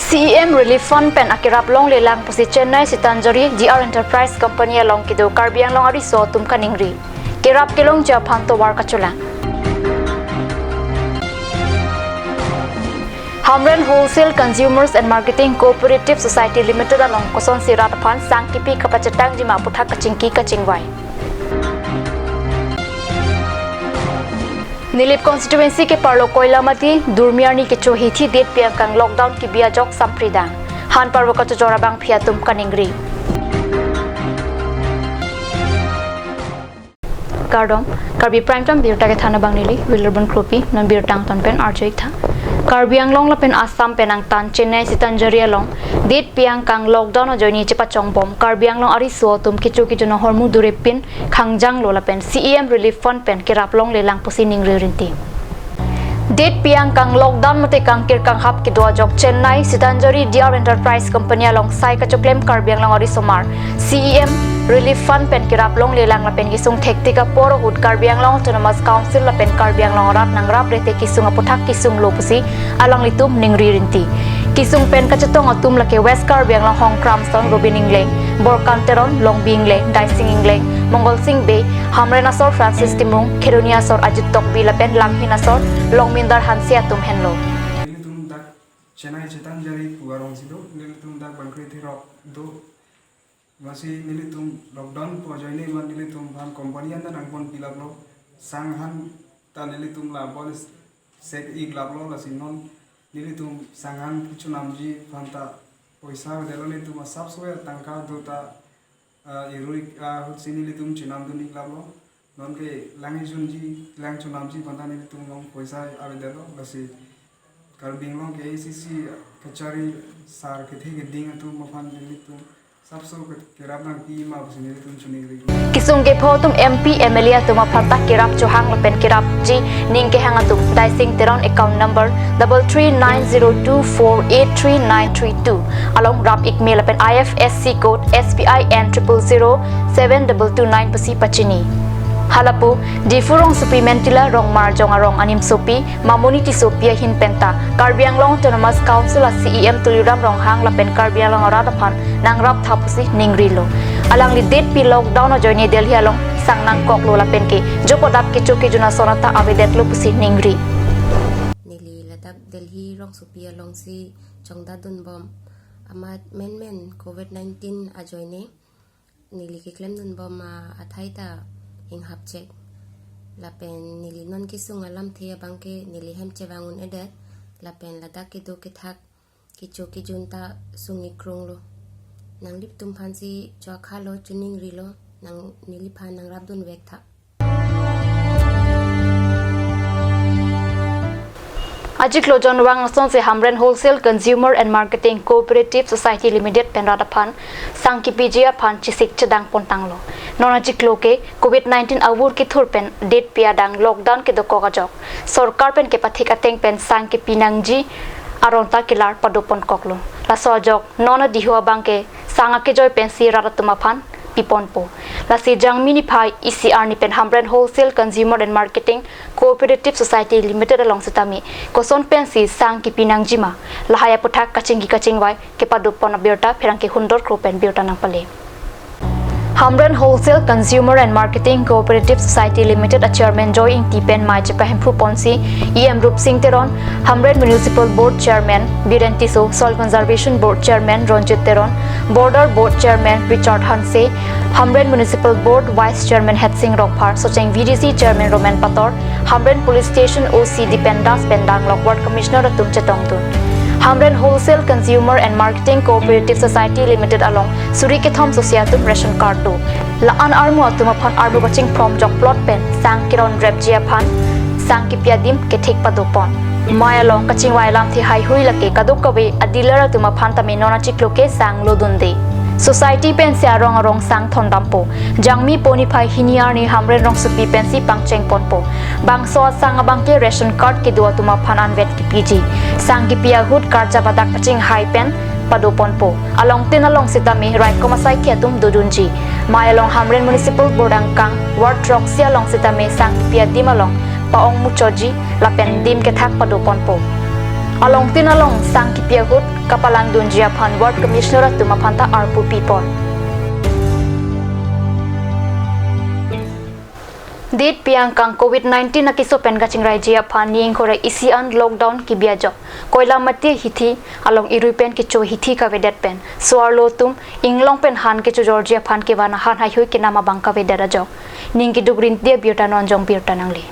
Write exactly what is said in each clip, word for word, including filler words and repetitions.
C E M Relief Fund pen akerap longlelang pusi Chennai Sitanjari D R Enterprise Company along kedo Karbi Anglong ariso atum kaningri. Kerap kelongji aphan tovar kachelang. Hamren Wholesale Consumers and Marketing Cooperative Society Limited along kosonsi rat aphan sang kipi kapachetangji ma aputhak kachingki kachingvai. Nilip constituency ke-arlo Koilamati, Durmi arni kecho hithi date pi angkang lockdown kebi ajok sampridang. Han parvo kachojor abangphi atum kaningri. Kardom, Karbi Prime Time birta kethan abang neli Wilarbon Kropi, non birta angton pen arju-ik tha. Karbi Anglong lapen Assam pen angtan Chennai Sitanjari along date pi angkang lockdown ajoine chepachongbom Karbi Anglong ariso atum kecho kejun ahormu durepin khangjanglo lapen C E M Relief Fund pen kerap longlelang pusi ningri rinti. Date pi angkang lockdown mate kangkir kanghap kedo ajok Chennai Sitanjari D R Enterprise Company along sai kachoklem Karbi Anglong arisomar C E M Relief Fund pen kerap longlelang lapen kesung thektik apor ahut Karbi Anglong Autonomous Council lapen Karbi Anglong arat nangrapre te kesung aputhak kesunglo pusi alanglitum ningri rinti. Kesung pen kachetong atum lake West Karbi Anglong Hongkram ason Robin Engleng, Borkan Teron, Longbi Engleng, Daising Engleng, Mongol Sing Bey, Hamren asor Francis Timung, Kheroni asor Ajit Tokbi lapen Langhin asor Longmindar Hanse atum henlo. Nelitum dak Chennai Sitanjari pu arongsi do, nelitum dak bangkri thirok do. Lasi nelitum lockdown pu ajoine ma nelitum aphan company an ta nangpon pilaplo. Sang han ta nelitum la bon sek-ik laplo, lasi non nelitum sang han kechonamji aphan ta poisa avedetlo, nelitum asapso tangka do ta, ah, irui, ah, ahutsi nelitum chonamdun-ik laplo. Non ke lang ijunji, lang chonamji aphan ta nelitum along poisa avedetlo, lasi Karbi Anglong K A C C kachari sar kethe keding atum aphan nelitum asapso ke-, kerap nangpi ma pusi nelitum choningri. Kesung kepho atum M P, M L A atum aphan ta kerap chohang lapen kerapji ning kehang atum Daising Teron, account number double three nine zero two four eight three nine three two along rap-ik me lapen I F S C code S B I N triple zero seven double two nine pusi pachini. Halapu, Diphu rongsopi Mentila Rongmarjong arong animsopi Mamoni Tissopi ahin penta Karbi Anglong Autonomous Council a C E M Tuliram Ronghang lapen Karbi Anglong arat aphan nangrap tha pusi ningrilo. Alangli date pi lockdown ajoine Delhi along sang nangkoklo lapen ke jopo adap kecho kejun ason ta avedetlo pusi ningri. Neli ladak Delhi rongsopi alongsi chongdatdunbom amat menmen covid nineteen ajoine neli keklemdunbom athai ta inghapchek. Lapen neli non kesung alamthe abangke neli hem chevang un-edet. Lapen ladak kedo kethak kecho kejun ta sung-ik krunglo. Nangliptum aphansi chokhalo, choningrilo, nang neliphan nangrapdunvek tha. Achiklo Jonvang asonsi Hamren Wholesale Consumer and Marketing Cooperative Society Limited pen rat aphan sang kipiji aphan chesik chedangpontanglo. Non achiklo ke covid nineteen avur kethur pen date pi adang lockdown kedokok ajok sorkar pen kepathik ateng pen sang kipi nangji aron ta kelar padoponkoklo. Laso ajok non adiho abangke sang akejoi pensi rat atum aphan piponpo. Lasi Jangmi niphai isi arni pen Hamren Wholesale Consumer and Marketing Cooperative Society Limited along sitame koson pensi sang kipi nangjima, lahai aputhak kachingki kachingvai kepadopon abirta pherangke Hundor Kro pen birta nangpale. Hamren Wholesale Consumer and Marketing Cooperative Society Limited a Chairman Joy Ingti pen mei chepahemphuponsi E M Rupsing Teron, Hamren Municipal Board Chairman Biren Tisso, Soil Conservation Board Chairman Ronjit Teron, Border Board Chairman Richard Hanse, Hamren Municipal Board Vice Chairman Hetsing Rongphar, Socheng V D C Chairman Roman Pator, Hamren Police Station O C Dipen Das pen danglok Ward Commissioner atum chetongdun. Hamren Wholesale Consumer and Marketing Cooperative Society Limited along suri kethom sosi atum ration card do. La-an armu atum aphan armu kachingphromjok plot pen sang keronrepji aphan sang kipi adim kethek padopon. Mei along kachingvai alamthe haihui lake kadokave a dealer atum aphan tame non achiklo ke sang lodunde. Society pensi arong arong sang thondampo. Jangmi po niphai hini arni Hamren rongsopi pensi pangchengponpo. Bangso asang abangke ration card kedo atum aphan anvet kipiji. Sang kipi ahut karjap adak kachinghai pen padoponpo. Alongtin along sitame raikom asaikhi atum dodunji. Mei along Hamren Municipal Board angkang Ward throksi along sitame sang kipi adim along pa-ong muchotji lapen dim kethak padoponpo. Alongtin along sang kipi ahut kapalangdunji aphan Ward Commissioner atum aphanta arpu pipon. Ditpi angkang Covid nineteen akeso pen kachingvaiji aphan ni ingkoi ra isi an lockdown kibi ajok Koilamati hithi along irui pen kecho hithi kavedet pen so-arlo atum inglong pen han kechojorji aphan kevan ahan heihui kenam abang kavedet ajok ning keduk rinti abirta non jong birta nangli.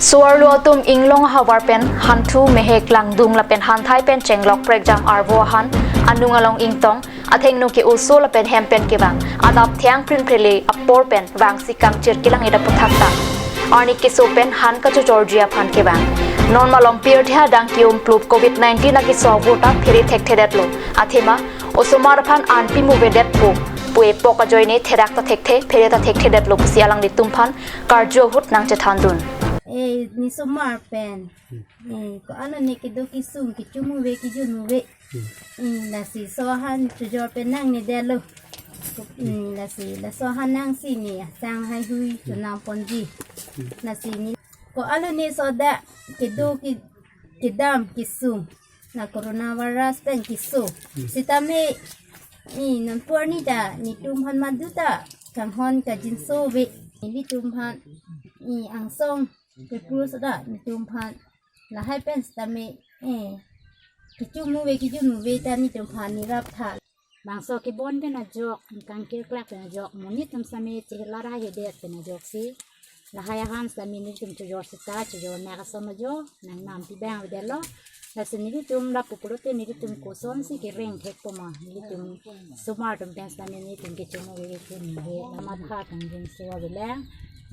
So-arlo atum inglong ahavar pen hanthu mehek langdung lapen hanthai pen chenglok prekjam arvo ahan anung along ingtong athengno ke-oso lapen hem pen kevang adap theng prin prele apor pen vangsi kangchir kelang-et aphuthak ta arni keso pen han kachojorji aphan kevang. Non malom pirthe adang ke-um plup Covid nineteen akeso avoh ta phere thekthedetlo. Athema osomar aphan anpi muvedetpo pu epok ajoine therak ta thekthe phere ta thekthedetlo pusi alanglitum aphan karju ahut nangchethandun. Eh, ne osomar pen. Eh, ko-an ne kedo kesung kecho muve kejun muve. Hmm, lasi so-ahan chojor pen nangnedetlo. Hmm, lasi laso ahan nangsi ne sang heihui chonam ponji. Lasi ne ko-an ne soda kedo ke kedam kesung. Na coronavirus pen keso. Sitame ne non pu arni ta netum aphan madu ta kanghon kangjinso ave. Netum aphan ne angsong kepru soda netum aphan lahai pen sitame, eh, kecho muve kejun muve ta netum aphan ne raptha. Bangso kebon pen ajok, kangkir klak pen ajok, monit atum sitame chelar hedet pen ajoksi lahai ahan sitame netum chojor seta chojor nak ason ajo nangnam pi bang avedetlo. Lasi netum lapu pulote netum kosonsi kereng thekpo ma, netum osomar atum pen sitame netum kecho muve kejun muve la matha kangjinso avelang.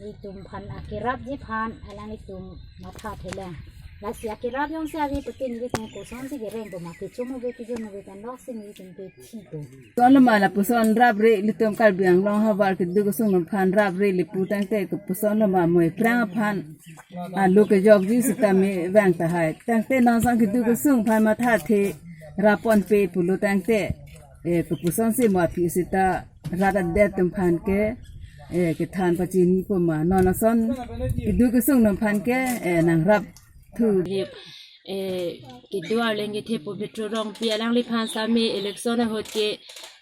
Netum aphan akerapji aphan alanglitum matha thelang. Lasi akerap jongsi ave pute netum kosonsi kerengpo ma, kecho muve kejun muve pen loksi netum ke thipo. Son loma lapuson rapre ilitum Karbi Anglong ahavar keduk kesung atum aphan rapre ili pu tangte kopuson loma mo aphrang aphan alo kejokji sitame vang tahai. Tangte non son keduk kesung aphan mathathe rapponpe pulo tangte, eh, kopusonsi mo aphi seta rat adet atum aphan ke, eh, kethan pachinipo ma. Non ason keduk kesung atum aphan ke, eh, nangrap thu. Lip, eh, kedo arleng kethe Pobitro Rongpi alangliphan sitame election ahut ke,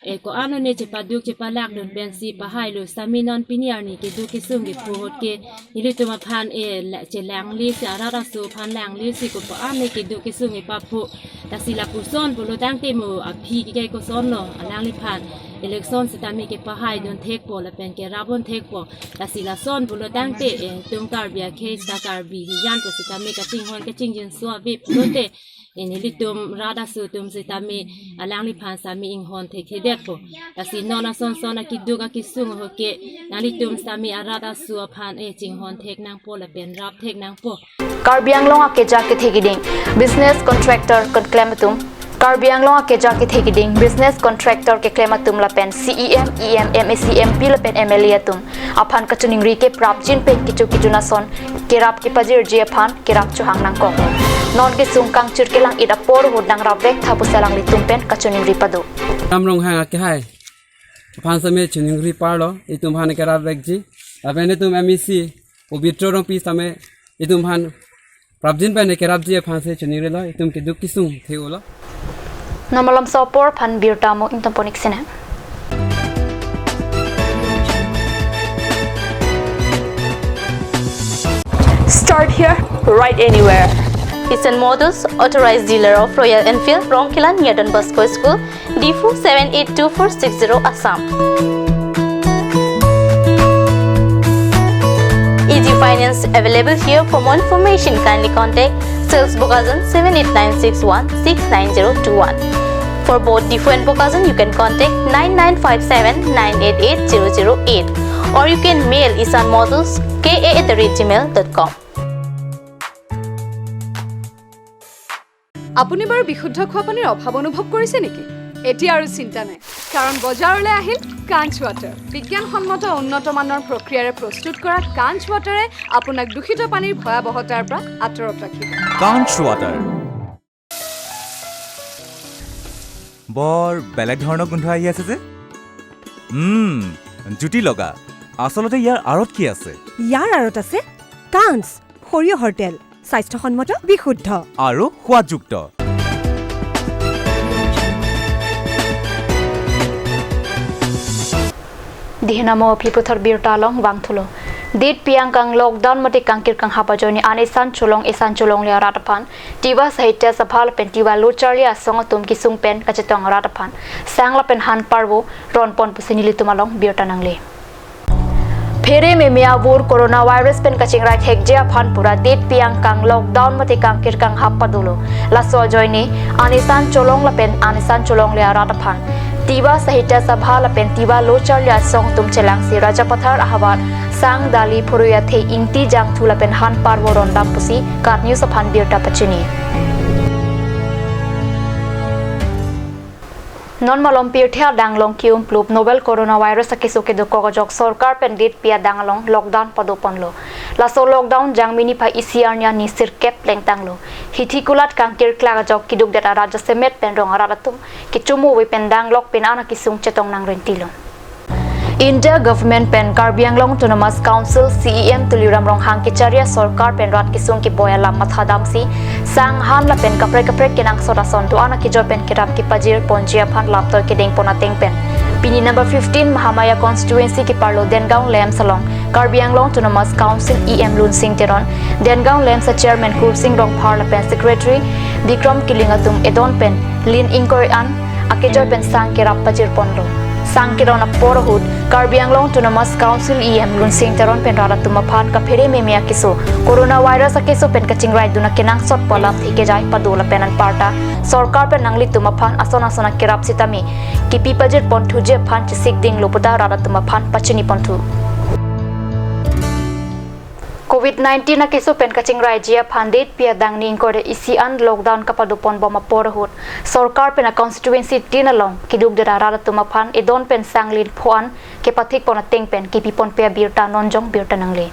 eh, ko-an ne chepaduk chepalakdun pensi pahailo sitame non pini arni keduk kesung kepho ahut ke nelitum aphan, eh, la-, chelanglisi arat aso aphan langlisi ko-an ne keduk kesung kepapho. Lasi lapuson pulo tangte mo aphi ke kosonlo alangliphan election sitame kepahaidun thekpo lapen kerapdun thekpo. Lasi lason pulo tangte, eh, netum Karbi akhei seta Karbi hijan pu sitame kachinghon kachingjinso ave pulote, eh, nelitum rat aso atum sitame alangliphan sitame inghon thekthedetpo. Lasi non ason son akeduk akesung ahut ke nanglitum sitame arat aso aphan, eh, chinghon thek nangpo lapen rap thek nangpo. Karbi Anglong akeja kethe keding business contractor keklem atum. Karbi Anglong akeja kethe keding business contractor keklem atum lapen C E M, E M, M A C, M P lapen M L A atum aphan kachiningri ke prapjin pen kecho kejun ason kerap kepajirji aphan kerap chohang nangkok. Non kesung kangchir kelang-et apor ahut nangrapvek tha pusi alanglitum pen kachiningri pado. Ram Ronghang akehai aphan sitame chiningri parlo, itum aphan kerapvekji. Lapen itum M A C Pobitro Rongpi sitame itum aphan prapjin pen kerapji aphansi chiningrilo, itum keduk kesung the-olo. Non malom so apor aphan birta mo ingtompon ik sine. Start here, ride anywhere. Isan Motors, authorized dealer of Royal Enfield, Rongkhela near Don Bosco School, Diphu seven eight two four six zero, Assam. Easy finance available here. For more information, kindly contact sales Bokajan seven eight nine six one six nine zero two one. For both Diphu and Bokajan, you can contact nine nine five seven nine eight eight zero zero eight, or you can mail Isan Motors K A at the rate gmail dot com. আপুনি বাৰু বিশুদ্ধ খোৱা পানীৰ অভাৱ অনুভৱ কৰিছে নেকি? এতিয়া আৰু চিন্তা নাই, কাৰণ বজাৰলৈ আহিল কাঞ্চ ৱাটাৰ। বিজ্ঞানসন্মত উন্নত মানৰ প্ৰক্ৰিয়াৰে প্ৰস্তুত কৰা কাঞ্চ ৱাটাৰে আপোনাক দূষিত পানীৰ ভয়াৱহতাৰ পৰা আঁতৰত ৰাখিব। কাঞ্চ ৱাটাৰ। বৰ বেলেগ ধৰণৰ গোন্ধ আহি আছে যে। উম, জুতি লগা। আচলতে ইয়াৰ আঁৰত কি আছে? ইয়াৰ আঁৰত আছে কাঞ্চ সৰিয়হৰ তেল। স্বাস্থ্যসন্মত, বিশুদ্ধ আৰু সোৱাদযুক্ত। Dihinamo aphi puthot birta along vangthulo. Date pi angkang lockdown mate kangkir kanghap ajoine an esan cholong esan cholongle arat aphan Tiwa Sahitya Sabha lapen Tiwa Lo Charli Asong atum kesung pen kachetong arat aphan sang lapen han parvo ronpon pusi nelitum along birta nangle. Phere meme avur coronavirus pen kachingrai thekji aphan pura date pi angkang lockdown mate kangkir kanghap padolo. Laso ajoine an esan cholong lapen an esan cholongle arat aphan Tiwa Sahitya Sabha lapen Tiwa Lo Charli Asong atum chelangsi Rajapathar ahavar sang, dali, phurui athe, ingti, jangthu lapen han parvo rondam pusi KAT News aphan birta pachini. Non malom pirthe adang along ke-umplup novel coronavirus akeso kedokok ajok sorkar pen date pi adang along lockdown padoponlo. Laso lockdown Jangmi niphai isi arni arni sirkep plengtanglo. Hithi kulat kangkir klak ajok keduk det arat jasemet pen rong arat atum kechomo ave pen danglok pen an akesung chetong nangrentilo. India government pen Karbi Anglong Autonomous Council C E M Tuliram Ronghang kechari asorkar pen rat kesung keboi alam mathadamsi sang, han lapen kaprek kaprek kenangsot ason do-an akejoi pen kerap kepajirponji aphan lamtoi kedengpon ateng pen pini number fifteen Mahamaya constituency keparlo Dengaon LAMPS along Karbi Anglong Autonomous Council E M Lunsing Teron, Dengaon LAMPS a chairman Kursing Rongphar lapen secretary Bikram Killing atum edon pen lin ingkoi an akejoi pen sang kerap pajirponlo. Sang keron apor ahut Karbi Anglong Autonomous Council E M Lunsing Teron pen rat atum aphan kaphere meme akeso coronavirus akeso pen kachingraidun akenangsot pu alamthe kejai pado lapen anparta sorkar pen nanglitum aphan ason ason akerap sitame kepi pajirponthuji aphan chesik dinglo puta rat atum aphan pachiniponthu. Covid nineteen akeso pen kachingraiji aphan date pi adang ni ingkoi ra isi an lockdown kapadoponbom apor ahut sorkar pen a constituency tin along keduk det arat atum aphan edon pen sang lin pho an kepathikpon ateng pen kepiponpe abirta non jong birta nangle.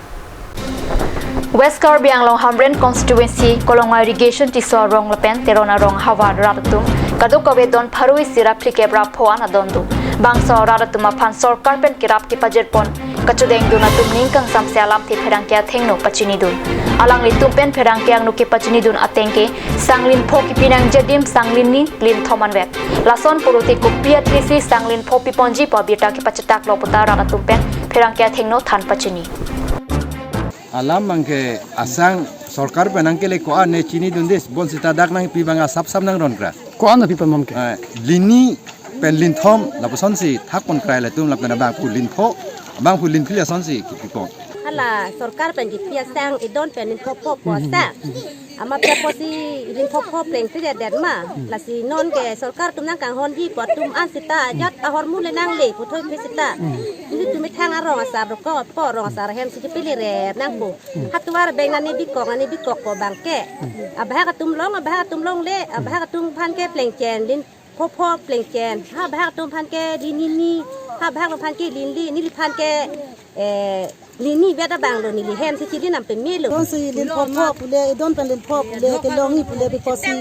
West Karbi Anglong Hamren constituency Kolonga irrigation Tisso arong lapen Teron arong ahavar rat atum kadokave don pharo isi ra phlikep ra pho an adon do. Bangso rat atum aphan sorkar pen kerap kepajirpon kachodengdun atum ning kangsamse alamthe pherangke athengno pachinidun. Alanglitum pen pherangke angno kepachinidun ateng ke sang lin pho kepi nangji adim sang lin ni lin thom anvet. Lason pulote kopi athesi sang lin pho piponji pu abirta kepachetaklo puta rat atum pen pherangke athengno than pachini. Alam abangke asang sorkar pen nangkele ko-an ne chinidun dei, bonsita dak nangpi abang asap sap nangron kra. Ko-an api pamam ke? Eh, lin ni pen lin thom lapusonsi thakpon krai latum lapen abangphu lin pho, abangphu lin phli asonsi kipipon. Hala sorkar pen kipi asang edon pen lin pho pho pho sa. Amat ke apotsi lin pho pho plengsi det det ma. Lasi non ke sorkar atum nangkanghonji pu atum an sita jat ahormu le nangle puthot phi sita. Nelitum methang arong asar rokok po rong asar hemsi kepili re nangpo. Hatovar beng nani bikok nani bikok ko abangke. Abahak atum long, abahak atum longle, abahak atum aphan ke plengchen lin pho pho plengchen. Ha abahak atum aphan ke lin ni ni, ha abahak atum aphan ke lin li, neliphan ke, eh, lin ni vet abanglo, neli hemsi chili nam pemelo. Edonsi lin pho pho pule, edon pen lin pho pule, kelongji pule pi apotsi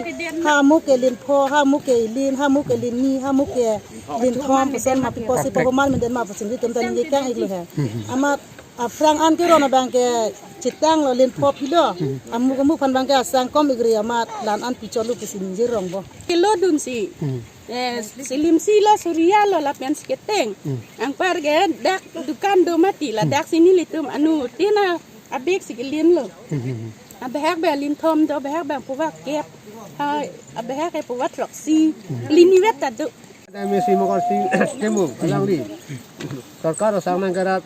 ha amu ke lin pho, ha amu ke lin, ha amu ke lin ni, ha amu ke lin thom puson ma pi apotsi pahoman menden ma puson nelitum ta ningje kang-iklo he. Amat aphrang an keron abangke chetanglo lin pho pilo. Amu amu aphan abangke asang kom igri amat la-an an pichotlo pusi ningje rongpo. Kelodunsi. Eh, silim silo, suri lo lapensi keteng. Anpar ke dak dukan do mati la daksi nelitum anuttin abag si kelinlo. Abahak abang lin thom do, abahak abang puva kep. Ha, abahak ke puva throksi. Lin ni vet ta do. Ada mesi mokor si temu alangli. Sorkar asang nangkerap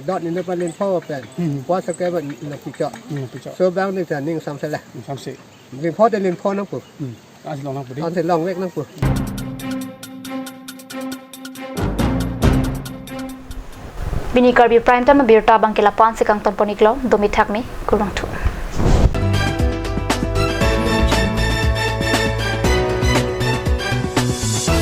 dot ni depan lin pho pen. Puas ke ban na pichot. Pichot. So abang ni ta ning samse la. Samse. Lin pho te lin pho nangpo. Ansi long nangpo dei. Ansi longvek nangpo. Pini Karbi Prime Time abirta abangke la-an si kangtonpon-iklo, domi thakmi, kurvangthu.